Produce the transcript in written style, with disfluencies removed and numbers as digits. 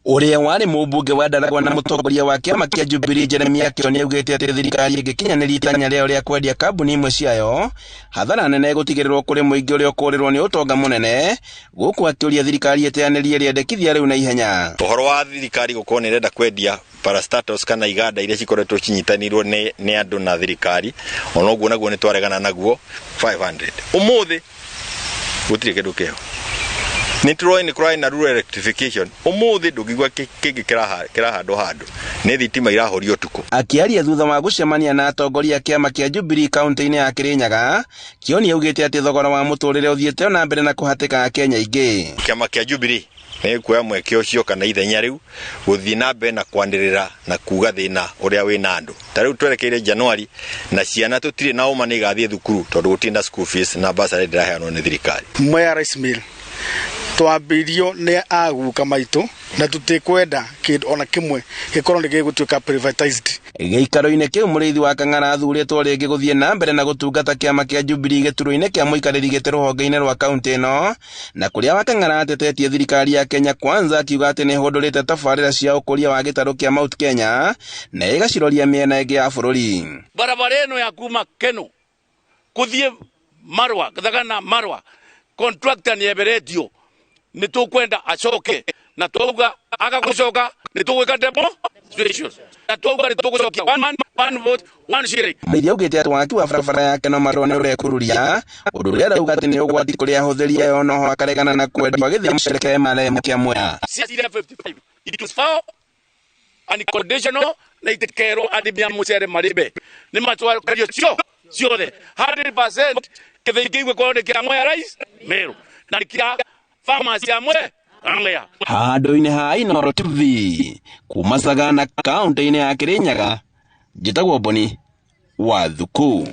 Ũrĩa warĩ mũmbunge wa Ndaragwa na mũtongoria wa kĩama kĩa Jubilee Jeremiah Kioni augĩte atĩ thirikari ĩngĩkinyanĩria itanya rĩayo rĩa kwendia kambuni imwe ciayo, hathara nene ĩgũtigĩrĩrwo kũrĩ mũingĩ ũrĩa ũkũrĩrwo nĩ ũtonga mũnene, gũkũ akĩũria thirikari ĩteanĩrie rĩendekithia rĩu na ihenya. Ũhoro wa thirikari gũkorwo nĩ ĩrenda kwendia parastatals kana iganda iria cikoretwo cinyitanĩirwo nĩ andũ na thirikari, ona ũguo naguo nĩ twaregana naguo 500. Ũmũthĩ gũtirĩ kĩndũ kĩho. Nĩ tũroĩ nĩ kũrarĩ na rural electrification. Ũmũthĩ ndũngĩigua kĩngĩ kĩrahandwo handũ. Nĩ thitima irahorio ũtukũ. Akĩaria thutha wa gũcemania na atongoria a kĩama kĩa Jubilee kaunti-inĩ ya Kirinyaga, Kioni augĩte atĩ thogora wa mũtũrĩre ũthiĩte o na mbere na kũhatĩka Akenya aingĩ. Kĩama kĩa Jubilee nĩ gĩkuoya mweke ũcio kana ithenya rĩu gũthiĩ na mbere na kwanĩrĩra na kuga thĩna ũrĩa wĩna andũ. Ta rĩu twerekeire Januari na ciana tũtirĩ na ũma nĩ igathiĩ thukuru tondũ gũtirĩ na school fees na bursary ndĩraheanwo nĩ thirikari. Mwea Rice Mill twambĩirio nĩ aguka maitũ na tũtikwenda kĩndũ ona kĩmwe gĩkorwo nĩ gĩgũtuĩka privatized. Gĩikaro-inĩ kĩu Mũrĩithi wa Kang'ara athurĩtwo rĩngĩ gũthiĩ na mbere na gũtungata kĩama kĩa Jubilee gĩturwa-inĩ kĩa mũikarĩri gĩtĩ rũhonge-inĩ rwa kaunti ĩno, na kũrĩa wa Kang'ara atetetie thirikari ya Kenya Kwanza akiuga atĩ nĩ ĩhũndũrĩte tabarĩra cia ũkũria wa gĩtarũ kĩa Mount Kenya na ĩgaciroria mĩena ĩngĩ ya bũrũri. Barabara ĩno ya kuma Keno kũthiĩ Marwa, Thagana Marwa, contractor nĩ eberetio, nĩ tũkwenda acoke, na twauga aga gũcoka nĩ tũgwĩka demonstration, na twauga nĩ tũgũcokia one man, one vote, one shilling. Mũrĩithi augĩte atĩ waki wa barabara ya Keno Marwa nĩ ũrekururia, ũndũ ũrĩa arauga atĩ nĩ ũgwati kũrĩ ahũthĩri ayo, noho akaregana na kwendio kwa gĩthĩo mũcere kĩa MRM kĩa Mwea. Ciacire 55. It was four unconditional na itikerwo arĩmi a mũcere marĩme nĩ matwakario cio ciothe 100% kĩthĩi kĩu gĩkorwo nĩ kĩa Mwea Rice Mill na nĩ kĩa farmers ya Mwea. Handũ-inĩ ha Inooro TV kuma Sagana kaunti-inĩ ya Kirinyaga, njĩtagwo Boni wa Thuku.